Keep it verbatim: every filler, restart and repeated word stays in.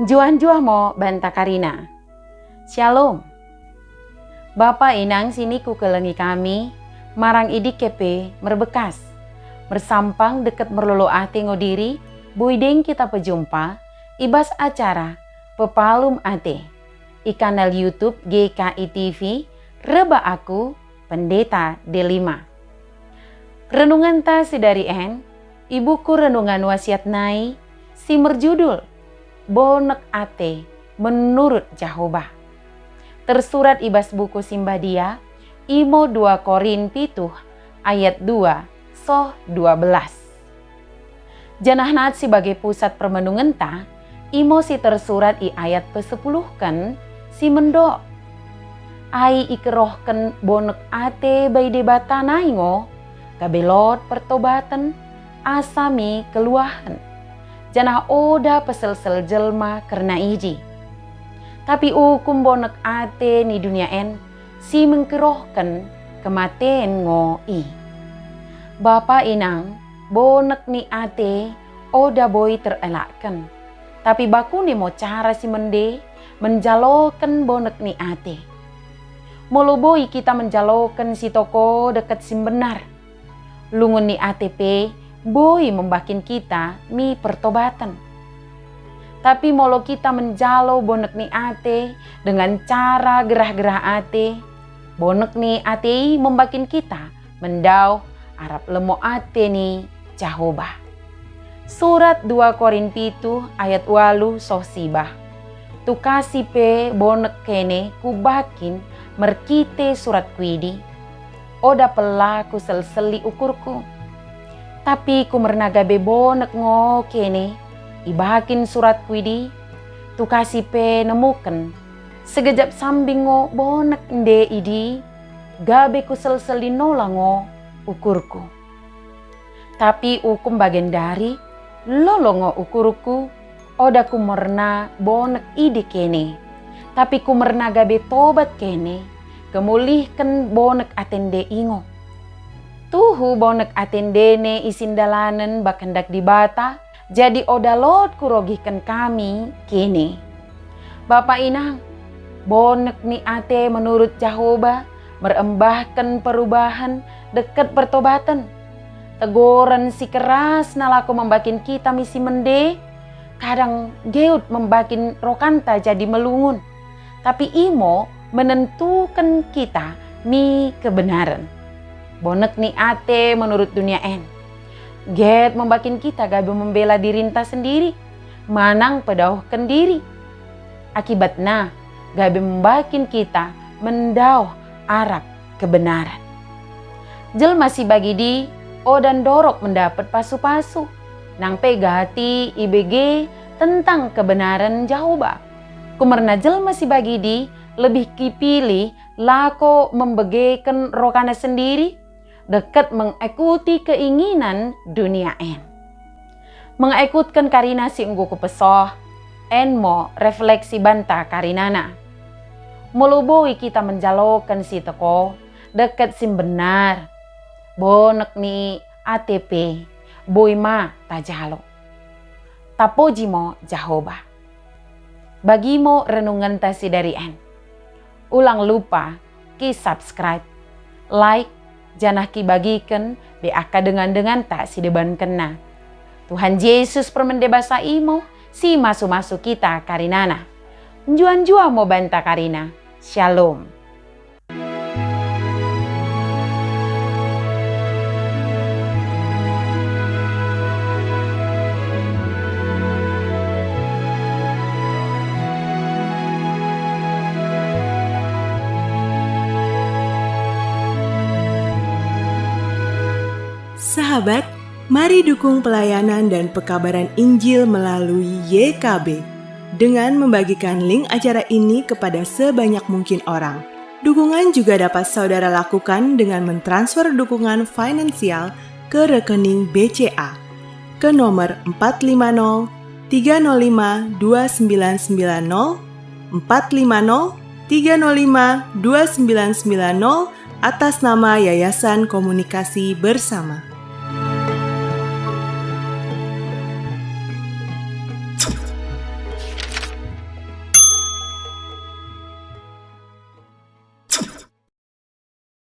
Njuah-njuah mo banta karina. Syalom. Bapa inang sinikukelengi kami, marang i dike pe merbekkas. Mersampang dekket merlolo ate ngo diri, boi deng kita pejumpa i bas acara Pepalum Ate i kanal YouTube G K I T V, rebbak aku, Pendeta Delima. Renungenta sidari en i buku Renungan Wasiat nai si merjudul Bonek Ate Menurut Jahoba. Tersurat i bas buku Simbadia, imo dua Korin pitu ayat dua soh dua belas. Janah nat si bage pusat permenungenta, imo si tersurat i ayat pesepuluhken si mendok. Ai ikerohken bonek ate bai Debata nai ngo, gabe lot pertobaten, asa mi keluahen. Janah oda peselsel jelma kerna idi. Tapi ukum bonek ate ni dunia en, si mengkerohken kematen ngo i. Bapa inang, bonek ni ate oda boi terelakken. Tapi bakune mo cara si mende menjaloken bonek ni ate? Molo boi kita menjaloken si toko dekket si mbennar, lungun ni ate pe boi membakin kita mi pertobaten. Tapi molo kita menjalo bonek ni ate dengan cara gerah-gerah ate, bonek ni ate i membakin kita mendaoh arap lemmo ate ni Jahoba. Surat dua Korin pitu ayat walu soh sibah. Tukasi pe bonek kene kubakin merkite suratku idi, oda pella kuselseli ukurku. Tapi kumerna gabe bonek ngo kene ibakin suratku idi, tukasi pe nemuken segejap sambing ngo bonek nde idi, gabe kuselseli nola ngo ukurku. Tapi ukum bagendari, lolo ngo ukurku, oda kumerna bonek idi kene, tapi kumerna gabe tobat kene, kemulihken bonek ate nde i ngo. Tuhu bonek ate ndene isindalanen bak kendak Dibata, jadi oda lot kurogihken kami kene. Bapa inang, bonek ni ate menurut Jahoba merembahken perubahen dekket pertobaten. Tegoren si keras nalako membakin kita mi si mende, kadang nggeut membakin rokanta jadi melungun. Tapi imo menentuken kita mi kebenaren. Bonek ni ate menurut dunia en nggeut membakin kita gabe membela dirinta sendiri, manang pedaohken diri. Akibatna, gabe membakin kita mendaoh arap kebenaren. Jelma si bagidi oda ndorok mendapet pasu-pasu, nang pe gati ibege tentang kebenaren Jahoba. Kumerna jelma si bagidi lebih kipilih lako membegeken rokana sendiri, dekket mengekuti keinginan dunia en. Mengekutken karina si enggo kupesoh, en mo refleksi banta karinana. Molo boi kita menjaloken si teko dekket si mbennar, bonek ni ate pe boi ma tajalo. Tapoji mo Jahoba. Bagi mo renungenta sidari en. Ulang lupa ki-subscribe, like, janah kibagiken be akka dengan-denganta si debankenna. Tuhan Jesus permende basa imo si masu-masu kita karinana. Njuah-njuah mo banta karina. Shalom. Sahabat, mari dukung pelayanan dan pekabaran Injil melalui Y K B dengan membagikan link acara ini kepada sebanyak mungkin orang. Dukungan juga dapat saudara lakukan dengan mentransfer dukungan finansial ke rekening B C A, ke nomor empat lima nol tiga nol lima dua sembilan sembilan nol, empat lima nol tiga nol lima dua sembilan sembilan nol, atas nama Yayasan Komunikasi Bersama.